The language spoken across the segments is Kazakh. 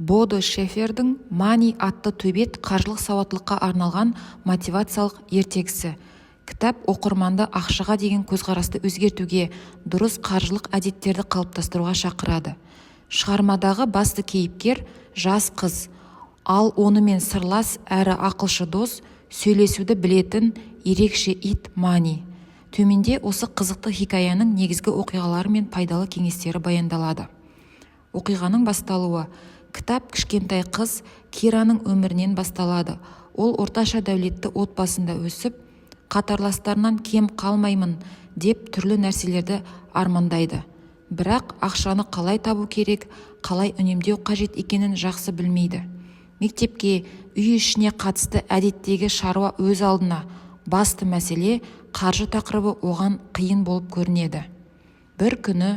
Бодо Шефердің «Мани» атты төбет қаржылық сауаттылыққа арналған мотивациялық ертегісі. Кітап оқырманды ақшаға деген көзқарасты өзгертуге, дұрыс қаржылық әдеттерді қалыптастыруға шақырады. Шығармадағы басты кейіпкер – жас қыз, ал онымен сырлас әрі ақылшы дос, сөйлесуді білетін ерекше ит Мани. Төменде осы қызықты хикаяның негізгі оқиғалары мен пайдалы кеңестері баяндалады. Оқиғаның басталуы. Кітап кішкентай қыз Кираның өмірінен басталады. Ол орташа дәулетті отбасында өсіп, қатарластарынан кем қалмаймын деп түрлі нәрселерді армандайды. Бірақ ақшаны қалай табу керек, қалай үнемдеу қажет екенін жақсы білмейді. Мектепке, үй ішіне қатысты әдеттегі шаруа өз алдына, басты мәселе – қаржы тақырыбы оған қиын болып көрінеді. Бір күні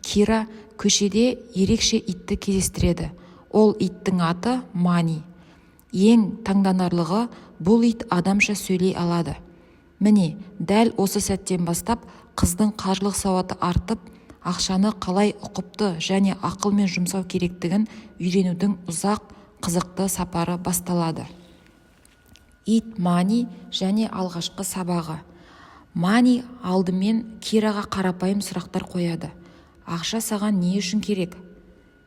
Кира көшеде ерекше итті кездестіреді. Ол иттің аты – Мани. Ең таңданарлығы, бұл ит адамша сөйлей алады. Міне, дәл осы сәттен бастап қыздың қаржылық сауаты артып, ақшаны қалай ұқыпты және ақылмен жұмсау керектігін үйренудің ұзақ, қызықты сапары басталады. Ит Мани және алғашқы сабағы. Мани алдымен Кираға қарапайым сұрақтар қояды: «Ақша саған не үшін керек?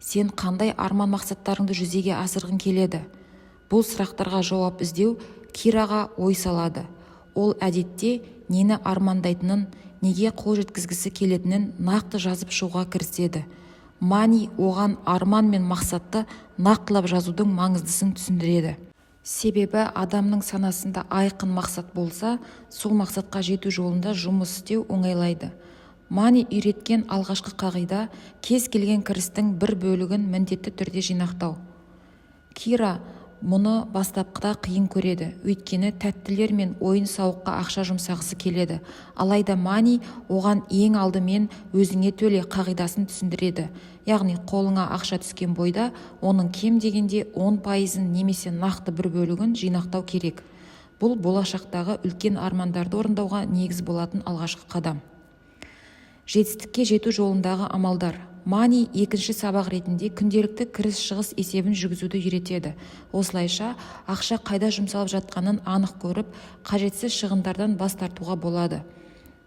Сен қандай арман-мақсаттарыңды жүзеге асырғың келеді?» Бұл сұрақтарға жауап іздеу Кираға ой салады. Ол әдетте нені армандайтынын, неге қол жеткізгісі келетінін нақты жазып шығуға кіріседі. Мани оған арман мен мақсатты нақтылап жазудың маңыздысын түсіндіреді. Себебі адамның санасында айқын мақсат болса, сол мақсатқа жету жолында жұмыс істеу оңайлайды. Мани үйреткен алғашқы қағида – кез келген кірістің бір бөлігін міндетті түрде жинақтау. Кира мұны бастапқыда қиын көреді, өйткені тәттілер мен ойын-сауыққа ақша жұмсағысы келеді. Алайда Мани оған «ең алдымен өзіңе төле» қағидасын түсіндіреді. Яғни қолыңа ақша түскен бойда оның кем дегенде 10%-ын немесе нақты бір бөлігін жинақтау керек. Бұл – болашақтағы үлкен армандарды орындауға негіз болатын алғашқы қадам. Жетістікке жету жолындағы амалдар. Мани екінші сабақ ретінде күнделікті кіріс-шығыс есебін жүргізуді үйретеді. Осылайша ақша қайда жұмсалып жатқанын анық көріп, қажетсіз шығындардан бас тартуға болады.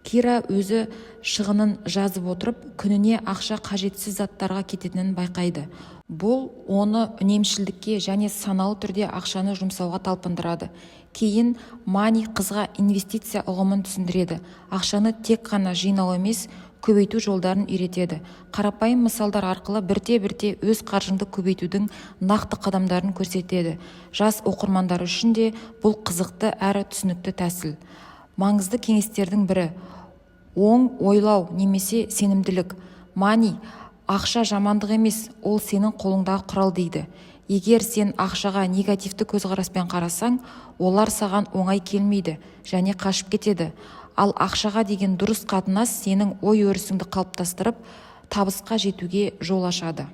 Кира өзі шығынын жазып отырып, күніне ақша қажетсіз заттарға кететінін байқайды. Бұл оны үнемшілдікке және саналы түрде ақшаны жұмсауға талпындырады. Кейін Мани қызға инвестиция ұғымын түсіндіреді. Ақшаны тек қана жинау емес, көбейту жолдарын үйретеді. Қарапайым мысалдар арқылы бірте-бірте өз қаржыңды көбейтудің нақты қадамдарын көрсетеді. Жас оқырмандар үшін де бұл қызықты әрі түсінікті тәсіл. Маңызды кеңестердің бірі – оң ойлау немесе сенімділік. Мани «ақша жамандық емес, ол сенің қолыңдағы құрал» дейді. Егер сен ақшаға негативті көзқараспен қарасаң, олар саған оңай келмейді және қашып кетеді. Ал ақшаға деген дұрыс қатынас сенің ой-өрісіңді қалыптастырып, табысқа жетуге жол ашады.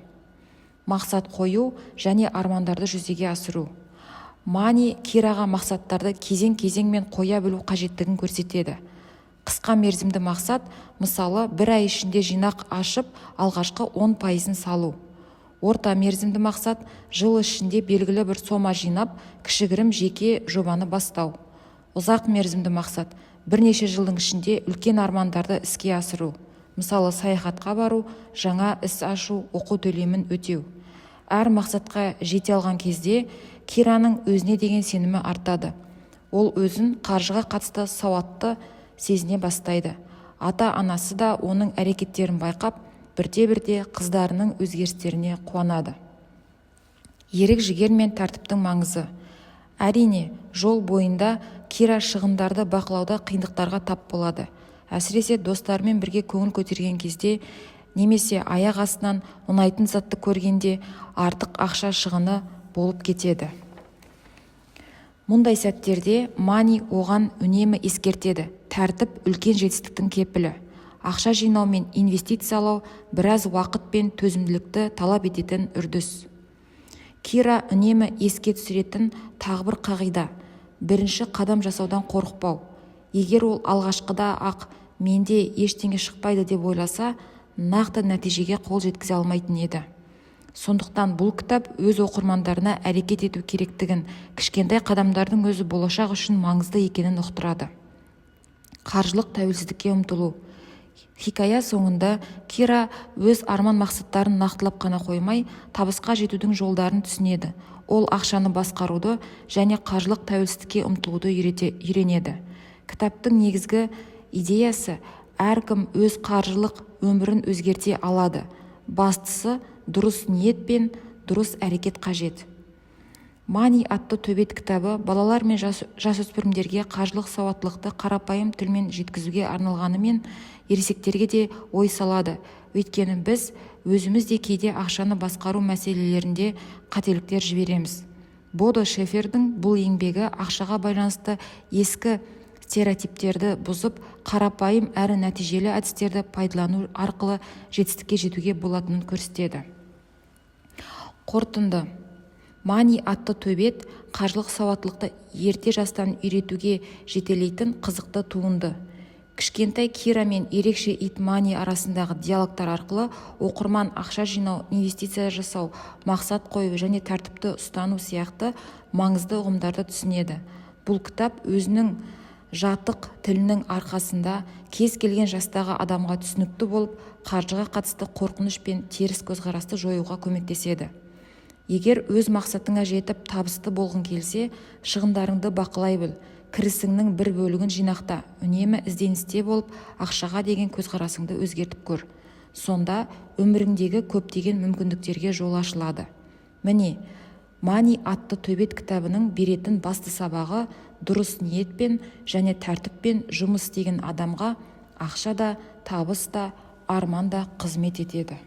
Мақсат қою және армандарды жүзеге асыру. Мани Кираға мақсаттарды кезең-кезеңмен қоя білу қажеттігін көрсетеді. Қысқа мерзімді мақсат, мысалы, бір ай ішінде жинақ ашып, алғашқы 10%-ын салу. Орта мерзімді мақсат – жыл ішінде белгілі бір сома жинап, кішігірім жеке жобаны бастау. Ұзақ мерзімді мақсат – бірнеше жылдың ішінде үлкен армандарды іске асыру, мысалы, саяхатқа бару, жаңа іс ашу, оқу төлемін өтеу. Әр мақсатқа жете алған кезде Кираның өзіне деген сенімі артады. Ол өзін қаржыға қатысты сауатты сезіне бастайды. Ата-анасы да оның әрекеттерін байқап, бірте-бірте қыздарының өзгерістеріне қуанады. Ерік-жігер мен тәртіптің маңызы. Әрине, жол бойында Кира шығындарды бақылауда қиындықтарға тап болады. Әсіресе достарымен бірге көңіл көтерген кезде немесе аяқ астынан ұнайтын затты көргенде артық ақша шығыны болып кетеді. Мұндай сәттерде Мани оған үнемі ескертеді: тәртіп – үлкен жетістіктің кепілі. Ақша жинау мен инвестициялау – біраз уақыт пен төзімділікті талап ететін үрдіс. Кира үнемі еске түсіретін тағы бір қағида – бірінші қадам жасаудан қорықпау. Егер ол алғашқыда-ақ «менде ештеңе шықпайды» деп ойласа, нақты нәтижеге қол жеткізе алмайтын еді. Сондықтан бұл кітап өз оқырмандарына әрекет ету керектігін, кішкентай қадамдардың өзі болашақ үшін маңызды екенін ұқтырады. Қаржылық тәуелсіздікке ұмтылу. Хикая соңында Кира өз арман-мақсаттарын нақтылап қана қоймай, табысқа жетудің жолдарын түсінеді. Ол ақшаны басқаруды және қаржылық тәуелсіздікке ұмтылуды үйренеді. Кітаптың негізгі идеясы: әркім өз қаржылық өмірін өзгерте алады. Бастысы, дұрыс ниет пен дұрыс әрекет қажет. «Мани атты төбет» кітабы балалар мен жасөспірімдерге қаржылық сауаттылықты қарапайым тілмен жеткізуге арналғанымен, ересектерге де ой салады. Өйткені біз өзіміз де кейде ақшаны басқару мәселелерінде қателіктер жібереміз. Бодо Шефердің бұл еңбегі ақшаға байланысты ескі стереотиптерді бұзып, қарапайым әрі нәтижелі әдістерді пайдалану арқылы жетістікке жетуге болатынын көрсетеді. Қорытынды. «Мани атты төбет» – қаржылық сауаттылықты ерте жастан үйретуге жетелейтін қызықты туынды. Кішкентай Кира мен ерекше ит Мани арасындағы диалогтар арқылы оқырман ақша жинау, инвестиция жасау, мақсат қою және тәртіпті ұстану сияқты маңызды ұғымдарды түсінеді. Бұл кітап өзінің жатық тілінің арқасында кез келген жастағы адамға түсінікті болып, қаржыға қатысты қорқыныш пен теріс көзқарасты жоюға көмектеседі. Егер өз мақсатыңа жетіп, табысты болғың келсе, шығындарыңды бақылай біл, кірісіңнің бір бөлігін жинақта, үнемі ізденісте болып, ақшаға деген көзқарасыңды өзгертіп көр. Сонда өміріңдегі көптеген мүмкіндіктерге жол ашылады. Міне, «Мани атты төбет» кітабының беретін басты сабағы: дұрыс ниетпен және тәртіппен жұмыс істеген адамға ақша да, табыс та, арман да қызмет етеді.